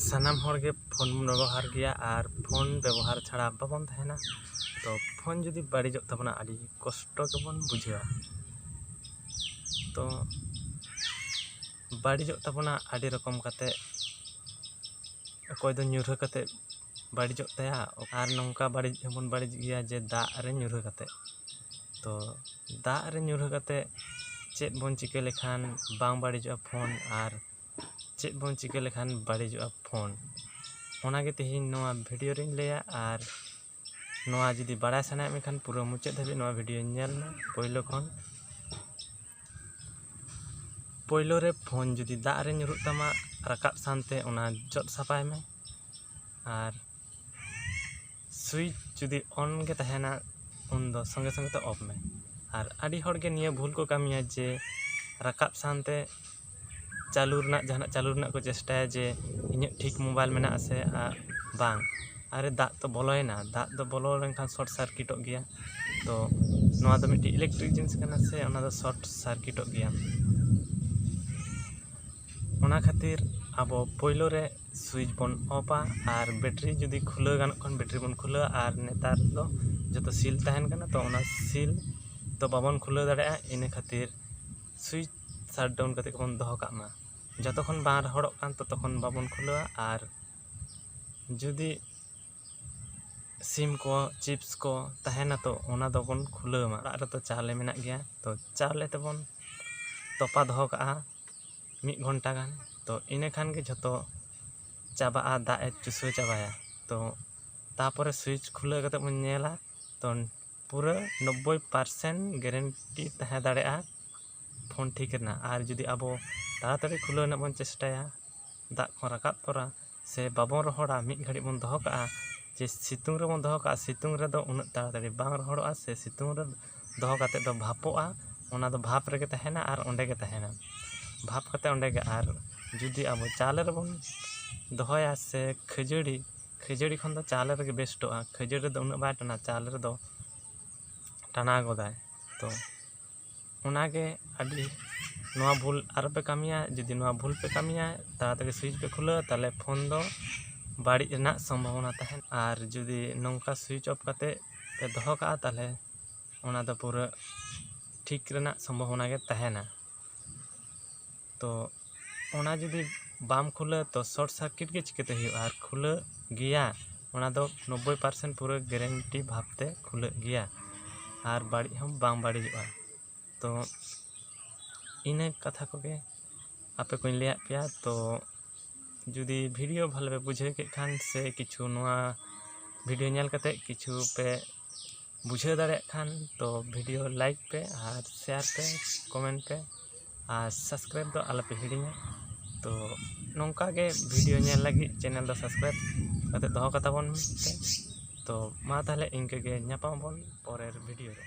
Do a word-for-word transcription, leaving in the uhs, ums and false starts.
ᱥᱟᱱᱟᱢ ᱦᱚᱲ ᱜᱮ ᱯᱷᱳᱱ ᱵᱚᱱ ᱵᱮᱵᱚᱦᱟᱨ ᱜᱮᱭᱟ, ᱟᱨ ᱯᱷᱳᱱ ᱵᱮᱵᱚᱦᱟᱨ ᱪᱷᱟᱲᱟ ᱵᱟᱵᱚᱱ ᱛᱟᱦᱮᱱᱟ᱾ ᱛᱚ ᱯᱷᱳᱱ ᱡᱩᱫᱤ ᱵᱟᱹᱲᱤᱡᱚᱜ ᱛᱟᱵᱚᱱᱟ, ᱟᱹᱰᱤ ᱠᱚᱥᱴᱚ ᱜᱮᱵᱚᱱ ᱵᱩᱡᱷᱟᱹᱣᱟ᱾ ᱛᱚ ᱵᱟᱹᱲᱤᱡᱚᱜ ᱛᱟᱵᱚᱱᱟ ᱟᱹᱰᱤ ᱨᱚᱠᱚᱢ ᱠᱟᱛᱮ᱾ ᱚᱠᱚᱭ ᱫᱚ ᱧᱩᱨᱦᱟᱹ ᱠᱟᱛᱮ ᱵᱟᱹᱲᱤᱡᱚᱜ ᱛᱟᱭᱟ, ᱟᱨ ᱱᱚᱝᱠᱟ ᱵᱟᱹᱲᱤᱡ ᱦᱚᱸᱵᱚᱱ ᱵᱟᱹᱲᱤᱡ ᱜᱮᱭᱟ ᱡᱮ ᱫᱟᱜ ᱨᱮ ᱧᱩᱨᱦᱟᱹ ᱠᱟᱛᱮ᱾ ᱛᱚ ᱫᱟᱜ ᱨᱮ ᱧᱩᱨᱦᱟᱹ ᱠᱟᱛᱮ ᱪᱮᱫ ᱵᱚᱱ ᱪᱤᱠᱟᱹ ᱞᱮᱠᱷᱟᱱ ᱵᱟᱝ ᱵᱟᱹᱲᱤᱡᱚᱜᱼᱟ ᱯᱷᱳᱱ, ᱟᱨ ᱪᱮᱫ ᱵᱚᱱ ᱪᱤᱠᱟᱹ ᱞᱮᱠᱷᱟᱱ ᱵᱟᱹᱲᱤᱡᱚᱜᱼᱟ ᱯᱷᱳᱱ, ᱚᱱᱟᱜᱮ ᱛᱮᱦᱮᱧ ᱱᱚᱣᱟ ᱵᱷᱤᱰᱤᱭᱳ ᱨᱤᱧ ᱞᱟᱹᱭᱟ᱾ ᱟᱨ ᱱᱚᱣᱟ ᱡᱩᱫᱤ ᱵᱟᱲᱟᱭ ᱥᱟᱱᱟᱭᱮᱫ ᱢᱮᱠᱷᱟᱱ ᱯᱩᱨᱟᱹ ᱢᱩᱪᱟᱹᱫ ᱫᱷᱟᱹᱵᱤᱡ ᱱᱚᱣᱟ ᱵᱷᱤᱰᱤᱭᱳ ᱧᱮᱞ ᱢᱮ ᱯᱳᱭᱞᱳ ᱠᱷᱚᱱ᱾ ᱯᱳᱭᱞᱳ ᱨᱮ ᱯᱷᱳᱱ ᱡᱩᱫᱤ ᱫᱟᱜ ᱨᱮ ᱧᱩᱨᱩᱜ ᱛᱟᱢᱟ, ᱨᱟᱠᱟᱵ ᱥᱟᱶᱛᱮ ᱚᱱᱟ ᱡᱚᱫ ᱥᱟᱯᱷᱟᱭ ᱢᱮ᱾ ᱟᱨ ᱥᱩᱭᱤᱪ ᱡᱩᱫᱤ ᱚᱱ ᱜᱮ ᱛᱟᱦᱮᱱᱟ, ᱩᱱᱫᱚ ᱥᱚᱸᱜᱮ ᱥᱚᱸᱜᱮ ᱛᱮ ᱚᱯᱷ ᱢᱮ᱾ ᱟᱨ ᱟᱹᱰᱤ ᱦᱚᱲᱜᱮ ᱱᱤᱭᱟᱹ ᱵᱷᱩᱞ ᱠᱚ ᱠᱟᱹᱢᱤᱭᱟ ᱡᱮ ᱨᱟᱠᱟᱵ ᱥᱟᱶᱛᱮ ᱪᱟᱹᱞᱩ ᱨᱮᱱᱟᱜ, ᱡᱟᱦᱟᱱᱟᱜ ᱪᱟᱹᱞᱩ ᱨᱮᱱᱟᱜ ᱠᱚ ᱪᱮᱥᱴᱟᱭᱟ ᱡᱮ ᱤᱧᱟᱹᱜ ᱴᱷᱤᱠ ᱢᱳᱵᱟᱭᱤᱞ ᱢᱮᱱᱟᱜᱼᱟ ᱥᱮ ᱵᱟᱝ᱾ ᱟᱨᱮ ᱫᱟᱜ ᱛᱚ ᱵᱚᱞᱚᱭᱮᱱᱟ, ᱫᱟᱜ ᱫᱚ ᱵᱚᱞᱚ ᱞᱮᱱᱠᱷᱟᱱ ᱥᱚᱨᱴ ᱥᱟᱨᱠᱤᱴᱚᱜ ᱜᱮᱭᱟ᱾ ᱛᱚ ᱱᱚᱣᱟ ᱫᱚ ᱢᱤᱫᱴᱤᱡ ᱤᱞᱮᱠᱴᱨᱤᱠ ᱡᱤᱱᱤᱥ ᱠᱟᱱᱟ ᱥᱮ, ᱚᱱᱟ ᱫᱚ ᱥᱚᱨᱴ ᱥᱟᱨᱠᱤᱴᱚᱜ ᱜᱮᱭᱟ᱾ ᱚᱱᱟ ᱠᱷᱟᱹᱛᱤᱨ ᱟᱵᱚ ᱯᱳᱭᱞᱳ ᱨᱮ ᱥᱩᱭᱤᱪ ᱵᱚᱱ ᱚᱯᱷᱟ, ᱟᱨ ᱵᱮᱴᱨᱤ ᱡᱩᱫᱤ ᱠᱷᱩᱞᱟᱹᱣ ᱜᱟᱱᱚᱜ ᱠᱷᱟᱱ ᱵᱮᱴᱨᱤ ᱵᱚᱱ ᱠᱷᱩᱞᱟᱹᱣᱟ᱾ ᱟᱨ ᱱᱮᱛᱟᱨ ᱫᱚ ᱡᱚᱛᱚ ᱥᱤᱞ ᱛᱟᱦᱮᱱ ᱠᱟᱱᱟ, ᱛᱚ ᱚᱱᱟ ᱥᱤᱞ ᱫᱚ ᱵᱟᱵᱚᱱ ᱠᱷᱩᱞᱟᱹᱣ ᱫᱟᱲᱮᱭᱟᱜᱼᱟ᱾ ᱤᱱᱟᱹ ᱠᱷᱟᱹᱛᱤᱨ ᱥᱩᱭᱤᱪ ᱥᱟᱴᱰᱟᱣᱩᱱ ᱠᱟᱛᱮ ᱜᱮᱵᱚᱱ ᱫᱚᱦᱚ ᱠᱟᱜ ᱢᱟ᱾ ᱡᱚᱛᱚ ᱠᱷᱚᱱ ᱵᱟᱝ ᱨᱚᱦᱚᱲᱚᱜ ᱠᱟᱱ ᱛᱚᱛᱚ ᱠᱷᱚᱱ ᱵᱟᱵᱚᱱ ᱠᱷᱩᱞᱟᱹᱣᱟ᱾ ᱟᱨ ᱡᱩᱫᱤ ᱥᱤᱢ ᱠᱚ, ᱪᱤᱯᱥ ᱠᱚ ᱛᱟᱦᱮᱱᱟ, ᱛᱚ ᱚᱱᱟ ᱫᱚᱵᱚᱱ ᱠᱷᱩᱞᱟᱹᱣ ᱢᱟ᱾ ᱚᱲᱟᱜ ᱨᱮᱫᱚ ᱪᱟᱣᱞᱮ ᱢᱮᱱᱟᱜ ᱜᱮᱭᱟ, ᱛᱚ ᱪᱟᱣᱞᱮ ᱛᱮᱵᱚᱱ ᱛᱚᱯᱟ ᱫᱚᱦᱚ ᱠᱟᱜᱼᱟ ᱢᱤᱫ ᱜᱷᱚᱱᱴᱟ ᱜᱟᱱ᱾ ᱛᱚ ᱤᱱᱟᱹ ᱠᱷᱟᱱ ᱜᱮ ᱡᱷᱚᱛᱚ ᱪᱟᱵᱟᱜᱼᱟ, ᱫᱟᱜ ᱮ ᱪᱩᱥᱟᱹᱣ ᱪᱟᱵᱟᱭᱟ᱾ ᱛᱚ ᱛᱟᱯᱚᱨᱮ ᱥᱩᱭᱤᱪ ᱠᱷᱩᱞᱟᱹᱣ ᱠᱟᱛᱮ ᱵᱚᱱ ᱧᱮᱞᱟ, ᱛᱚ ᱯᱩᱨᱟᱹ ᱱᱚᱵᱵᱳᱭ ᱯᱟᱨᱥᱮᱱᱴ ᱜᱮᱨᱮᱱᱴᱤ ᱛᱟᱦᱮᱸ ᱫᱟᱲᱮᱭᱟᱜᱼᱟ ᱯᱷᱳᱱ ᱴᱷᱤᱠ ᱨᱮᱱᱟᱜ᱾ ᱟᱨ ᱡᱩᱫᱤ ᱟᱵᱚ ᱛᱟᱲᱟᱛᱟᱲᱤ ᱠᱷᱩᱞᱟᱹᱣ ᱨᱮᱱᱟᱜ ᱵᱚᱱ ᱪᱮᱥᱴᱟᱭᱟ, ᱫᱟᱜ ᱠᱷᱚᱱ ᱨᱟᱠᱟᱵ ᱛᱚᱨᱟ ᱥᱮ ᱵᱟᱵᱚᱱ ᱨᱚᱦᱚᱲᱟ, ᱢᱤᱫ ᱜᱷᱟᱹᱲᱤᱡ ᱵᱚᱱ ᱫᱚᱦᱚ ᱠᱟᱜᱼᱟ, ᱡᱮ ᱥᱤᱛᱩᱝ ᱨᱮᱵᱚᱱ ᱫᱚᱦᱚ ᱠᱟᱜᱼᱟ, ᱥᱤᱛᱩᱝ ᱨᱮᱫᱚ ᱩᱱᱟᱹᱜ ᱛᱟᱲᱟᱛᱟᱲᱤ ᱵᱟᱝ ᱨᱚᱦᱚᱲᱚᱜᱼᱟ, ᱥᱮ ᱥᱤᱛᱩᱝ ᱨᱮ ᱫᱚᱦᱚ ᱠᱟᱛᱮ ᱫᱚ ᱵᱷᱟᱯᱚᱜᱼᱟ, ᱚᱱᱟ ᱫᱚ ᱵᱷᱟᱯ ᱨᱮᱜᱮ ᱛᱟᱦᱮᱱᱟ ᱟᱨ ᱚᱸᱰᱮ ᱜᱮ ᱛᱟᱦᱮᱱᱟ, ᱵᱷᱟᱯ ᱠᱟᱛᱮ ᱚᱸᱰᱮ ᱜᱮ᱾ ᱟᱨ ᱡᱩᱫᱤ ᱟᱵᱚ ᱪᱟᱣᱞᱮ ᱨᱮᱵᱚᱱ ᱫᱚᱦᱚᱭᱟ ᱥᱮ ᱠᱷᱟᱹᱡᱟᱹᱲᱤ, ᱠᱷᱟᱹᱡᱟᱹᱲᱤ ᱠᱷᱚᱱ ᱫᱚ ᱪᱟᱣᱞᱮ ᱨᱮᱜᱮ ᱵᱮᱥᱴᱚᱜᱼᱟ᱾ ᱠᱷᱟᱹᱡᱟᱹᱲᱤ ᱨᱮᱫᱚ ᱩᱱᱟᱹᱜ ᱵᱟᱭ ᱴᱟᱱᱟ, ᱪᱟᱣᱞᱮ ᱨᱮᱫᱚ ᱴᱟᱱᱟᱣ ᱜᱚᱫᱟᱭ᱾ ᱛᱚ ᱚᱱᱟᱜᱮ ᱟᱹᱰᱤ ᱱᱚᱣᱟ ᱵᱷᱩᱞ ᱟᱨᱚ ᱯᱮ ᱠᱟᱹᱢᱤᱭᱟ᱾ ᱡᱩᱫᱤ ᱱᱚᱣᱟ ᱵᱷᱩᱞ ᱯᱮ ᱠᱟᱹᱢᱤᱭᱟ, ᱛᱟᱲᱟᱛᱟᱲᱤ ᱥᱩᱭᱤᱪ ᱯᱮ ᱠᱷᱩᱞᱟᱹᱣᱟ, ᱛᱟᱦᱚᱞᱮ ᱯᱷᱳᱱ ᱫᱚ ᱵᱟᱹᱲᱤᱡ ᱨᱮᱱᱟᱜ ᱥᱚᱢᱵᱷᱟᱵᱚᱱᱟ ᱛᱟᱦᱮᱱᱟ᱾ ᱟᱨ ᱡᱩᱫᱤ ᱱᱚᱝᱠᱟ ᱥᱩᱭᱤᱪ ᱚᱯᱷ ᱠᱟᱛᱮ ᱯᱮ ᱫᱚᱦᱚ ᱠᱟᱜᱼᱟ, ᱛᱟᱦᱚᱞᱮ ᱚᱱᱟ ᱫᱚ ᱯᱩᱨᱟᱹ ᱴᱷᱤᱠ ᱨᱮᱱᱟᱜ ᱥᱚᱢᱵᱷᱟᱵᱚᱱᱟ ᱜᱮ ᱛᱟᱦᱮᱱᱟ᱾ ᱛᱚ ᱚᱱᱟ ᱡᱩᱫᱤ ᱵᱟᱢ ᱠᱷᱩᱞᱟᱹᱣ, ᱛᱚ ᱥᱚᱨᱴ ᱥᱟᱨᱠᱤᱴ ᱜᱮ ᱪᱤᱠᱟᱹᱛᱮ ᱦᱩᱭᱩᱜᱼᱟ? ᱟᱨ ᱠᱷᱩᱞᱟᱹᱜ ᱜᱮᱭᱟ, ᱚᱱᱟ ᱫᱚ ᱱᱚᱵᱵᱳᱭ ᱯᱟᱨᱥᱮᱱᱴ ᱯᱩᱨᱟᱹ ᱜᱮᱨᱮᱱᱴᱤ ᱵᱷᱟᱵᱽᱛᱮ ᱠᱷᱩᱞᱟᱹᱜ ᱜᱮᱭᱟ, ᱟᱨ ᱵᱟᱹᱲᱤᱡ ᱦᱚᱸ ᱵᱟᱝ ᱵᱟᱹᱲᱤᱡᱚᱜᱼᱟ᱾ ᱛᱚ ᱤᱱᱟᱹ ᱠᱟᱛᱷᱟ ᱠᱚᱜᱮ ᱟᱯᱮ ᱠᱚᱧ ᱞᱟᱹᱭᱟᱫ ᱯᱮᱭᱟ᱾ ᱛᱚ ᱡᱩᱫᱤ ᱵᱷᱤᱰᱤᱭᱳ ᱵᱷᱟᱞᱮ ᱯᱮ ᱵᱩᱡᱷᱟᱹᱣ ᱠᱮᱫ ᱠᱷᱟᱱ, ᱥᱮ ᱠᱤᱪᱷᱩ ᱱᱚᱣᱟ ᱵᱷᱤᱰᱤᱭᱳ ᱧᱮᱞ ᱠᱟᱛᱮ ᱠᱤᱪᱷᱩ ᱯᱮ ᱵᱩᱡᱷᱟᱹᱣ ᱫᱟᱲᱮᱭᱟᱜ ᱠᱷᱟᱱ, ᱛᱚ ᱵᱷᱤᱰᱤᱭᱳ ᱞᱟᱭᱤᱠ ᱯᱮ ᱟᱨ ᱥᱮᱭᱟᱨ ᱯᱮ, ᱠᱚᱢᱮᱱᱴ ᱯᱮ ᱟᱨ ᱥᱟᱵᱥᱠᱨᱟᱭᱤᱵ ᱫᱚ ᱟᱞᱚᱯᱮ ᱦᱤᱲᱤᱧᱟ᱾ ᱛᱚ ᱱᱚᱝᱠᱟ ᱜᱮ ᱵᱷᱤᱰᱤᱭᱳ ᱧᱮᱞ ᱞᱟᱹᱜᱤᱫ ᱪᱮᱱᱮᱞ ᱫᱚ ᱥᱟᱵᱥᱠᱨᱟᱭᱤᱵ ᱠᱟᱛᱮ ᱫᱚᱦᱚ ᱠᱟᱛᱟ ᱵᱚᱱ ᱯᱮ᱾ ᱛᱚ ᱢᱟ ᱛᱟᱦᱚᱞᱮ ᱤᱱᱠᱟᱹ ᱜᱮ ᱧᱟᱯᱟᱢ ᱟᱵᱚᱱ ᱯᱚᱨᱮᱨ ᱵᱷᱤᱰᱤᱭᱳ ᱨᱮ᱾